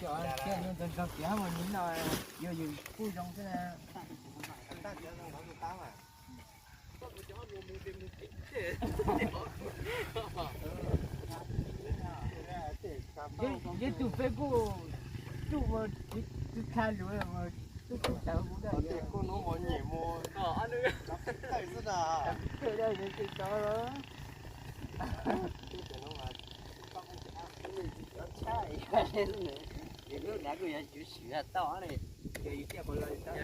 Cov tias nws nrog nrog tiav mas nim no yuav yus kuj zoo xwb na. Yog tus Facebook tsuj ua tsis tha lus, tsuj tsuj tawv kuv da. Kuj nub mos nyem mus, tawv da, yog tsis tau. Lub nav kuj yuav swm tau ne, yog yus tiaj qhov lawv tau.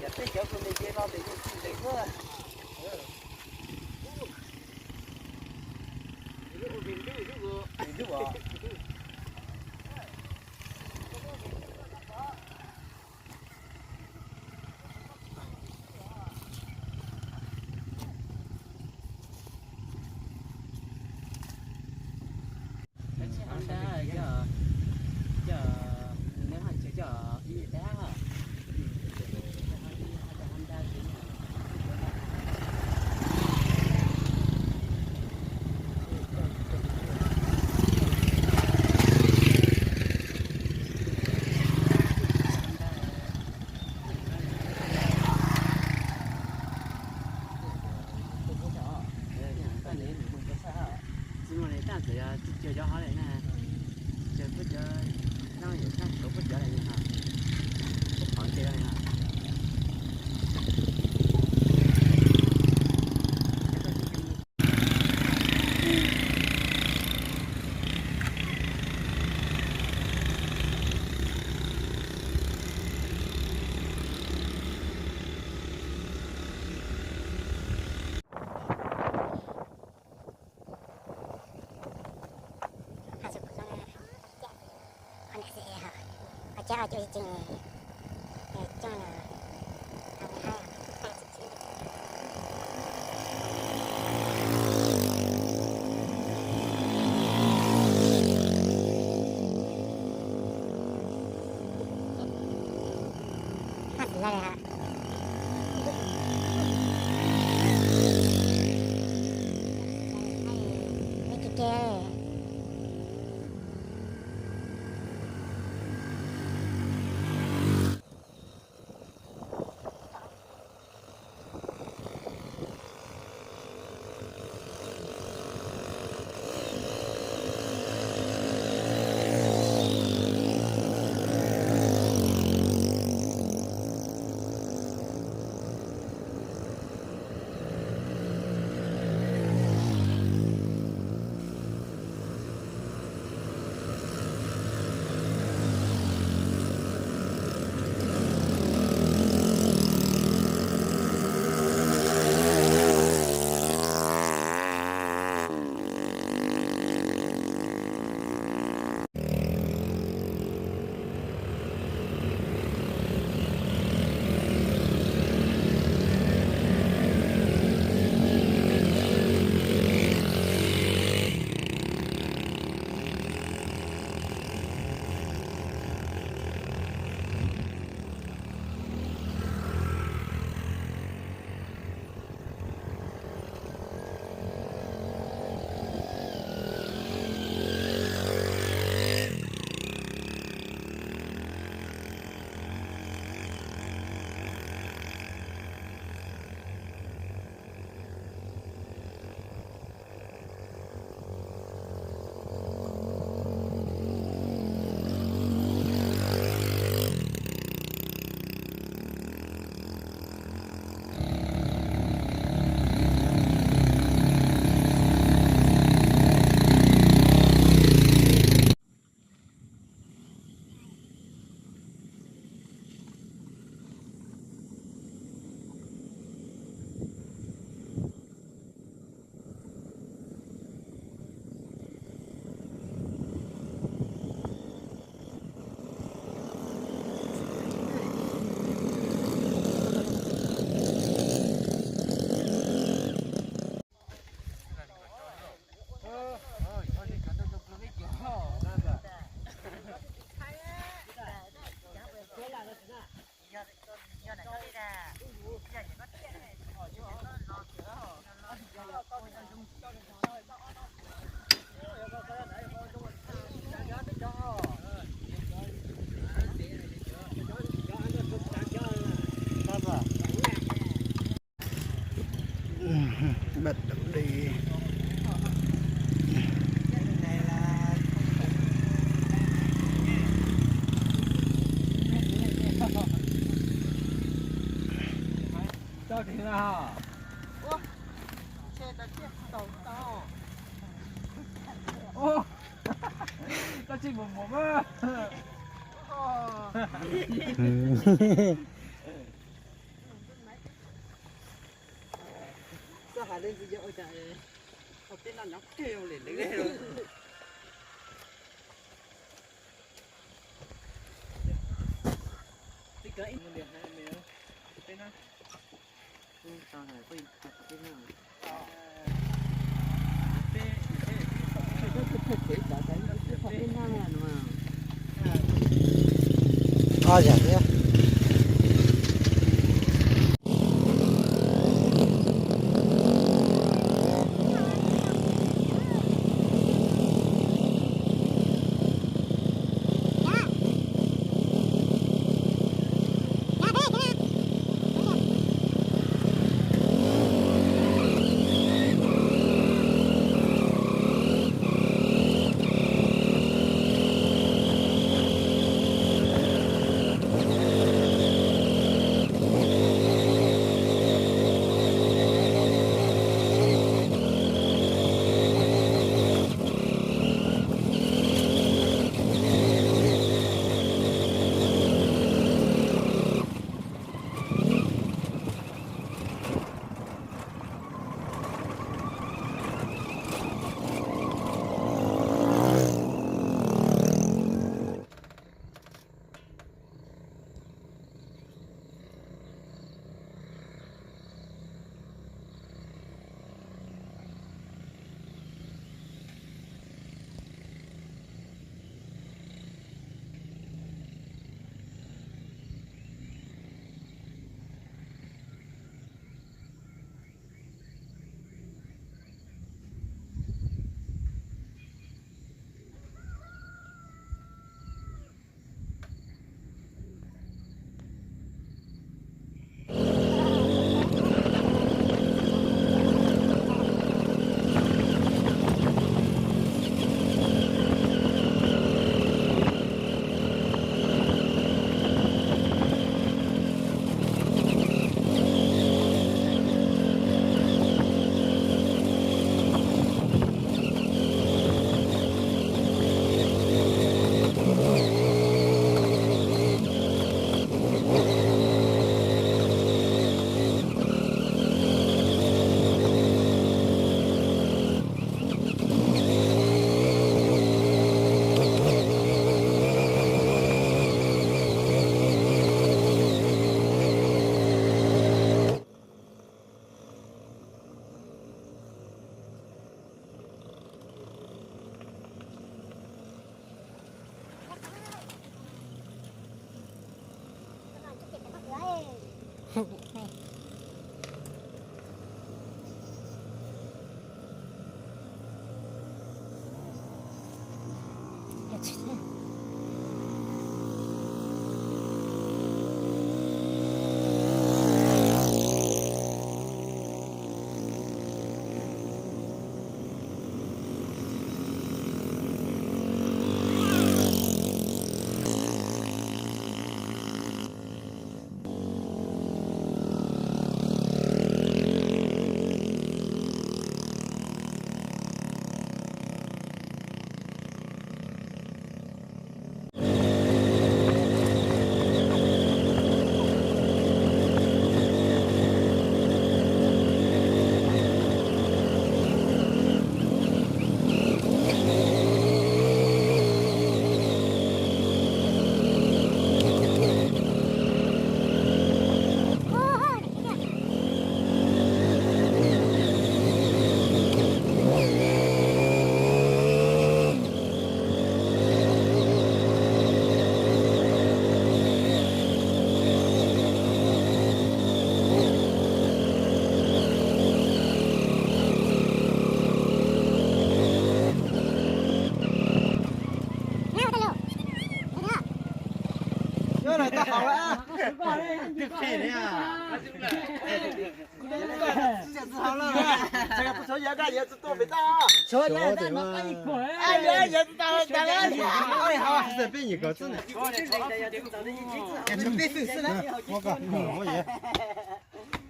Yog tej cov tus ntev ntev no ces yeej tsis ntev xwb. Ntuj os. Cov tsheb Honda, cov, cov, nws ho tseem cov ib yam dab. Tsis muaj li, tab txawm yog tsis cog cov hov li na, cog puab cov, no yog tag tshuav puab cov li no, puab qhov ntse li no. Haj txiv laj li ha. Koj tsis mus mus mas. Txoj hav li ntxiv yog ua cas, ua peb noj nyob kawg li lawm. Ob yam thiab.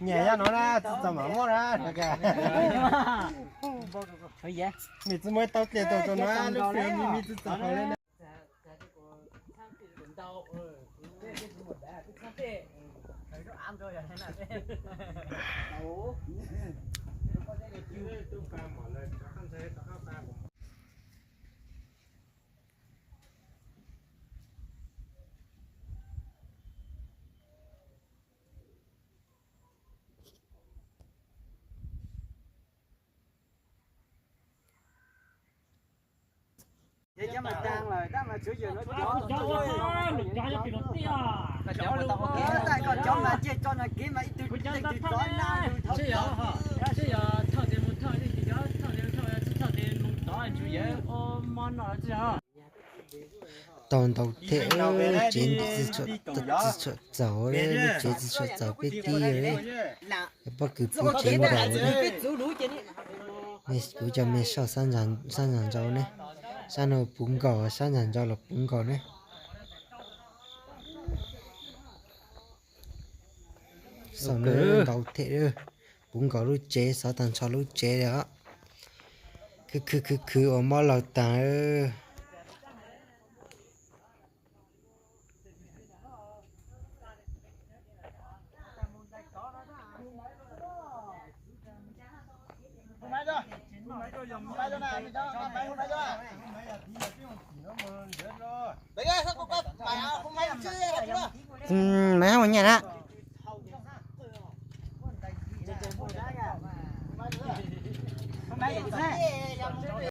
Nyam yog no na, tsis txog mam muaj na. Nws tsis muaj tau tias tau tau no, lub pem me me tsis txog hauv li na. Tau ntau thiab, lub tsev tsis tshua txaus, lub tsev tsis tshua txaus peb tib li. Pob kws puv tsev nkaus li. Kuv cov me soj sab ntsa ntsau ne, sab no puv nkaus, sab ntsa ntsau los puv nkaus ne. Xaum no ntau thiab, puv nkaus lub tsev, xav tag nrho lub tsev li os. Khwv khwv khwv khwv ua mob laug tag. Maiv ua nyiaj na.